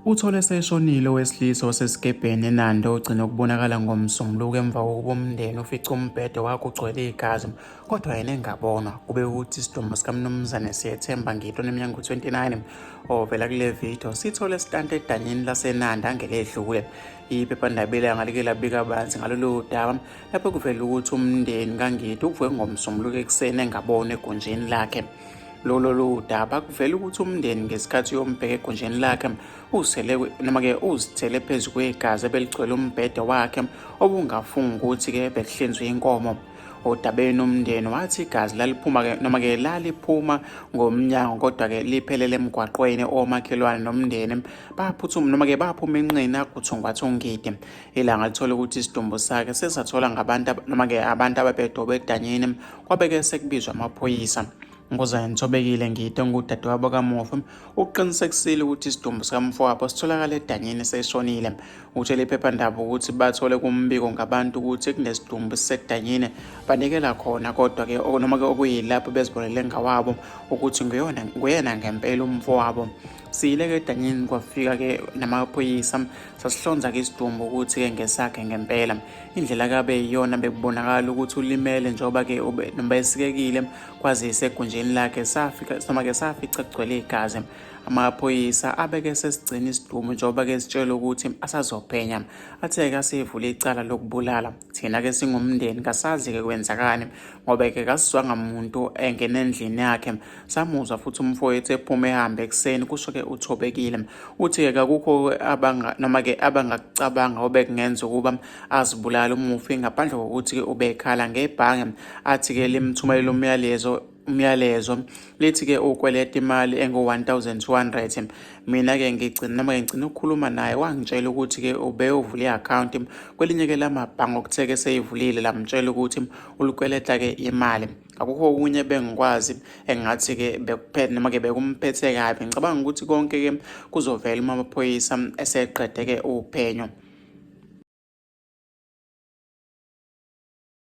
Uthole eseshonile owesilisa osesikebheni eNanda ogcine ukubonakala ngoMsombuluko emva kokuba umndeni ufice umbhede wakhe ugcwele igazi kodwa yena engabonwa. Kube ukuthi isidumbu sikaMnumzane Siyethemba Ngito oneminyaka engu-29 ovela kule video sithole sitante edanyeni laseNanda ngeledlule. Iphephandaba iLanga like labika kabanzi ngalolu daba lapho kuvela ukuthi umndeni kaNgidi uvuke ngoMsombuluko ekuseni engabonwa egunjini lakhe. Lolu daba kuvela ukuthi umndeni ngesikhathi uyombheka egunjini lakhe usele noma-ke uzithele phezu kwegazi ebeligcwele umbhede wakhe obungafunga ukuthi-ke bekuhlinzwe inkomo. Odabeni umndeni wathi igazi laliphuma-ke noma-ke laliphuma ngomnyango kodwa-ke liphelele emgwaqweni omakhelwane nomndeni baphuthuma noma-ke baphuma inqina kuthungwathi uNgidi. Ilanga lithole ukuthi isidumbu sakhe sesathola ngabantu noma-ke abantu ababedobe edanyini kwabeke sekubizwa amaphoyisa. Nkosazana Thobekile Ngidi ongudadewabo kamufi ukuqinisekisile ukuthi isidumbu sikamfowabo sitholakale edanyini seshonile. Utshele iphephandaba ukuthi bathole kumbiko ngabantu ukuthi kunesidumbu sisedanyini banikela khona kodwa-ke noma-ke okuyilapho bezibonele ngawabo ukuthi nguyona nguyena ngempela umfowabo. Siyile-ke edanyini kwafika-ke namaphoyisa sasihlonza-ke isidumbu ukuthi-ke ngesakhe ngempela. Indlela kabe yiyona bekubonakala ukuthi ulimele njengoba-ke noma esikekile kwazise egunjini lakhe safika noma-ke safica kugcwele igazi. Amaphoyisa abeke sesigcina isidumbu njengoba-ke sitshelwe ukuthi asazophenya. Athe-ke asivule icala lokubulala. Thina-ke singumndeni kasazi-ke kwenzakani ngoba-ke kasizwanga muntu engena endlini yakhe. Samuzwa futhi umfowethu ephuma ehamba ekuseni kusho-ke uThobekile. Uthi-ke kakukho abanga noma-ke abangakucabanga obekungenza ukuba azibulale umufi ngaphandle kokuthi-ke ubekhala ngebhange athi-ke limthumelela umyalezo lithi-ke ukweleta imali engu-1200. Mina-ke ngigcina noma-ke ngigcina ukukhuluma naye wangitshela ukuthi-ke ubeyovula i-akhawunti kwelinye-ke lamabhange okuthe-ke seyivulile lamtshela ukuthi ulikweleta-ke imali. Akukho okunye bengikwazi engingathi-ke bekuphethe noma-ke bekumphethe kabi. Ngicabanga ukuthi konke-ke kuzovela uma amaphoyisa eseqede-ke uphenyo.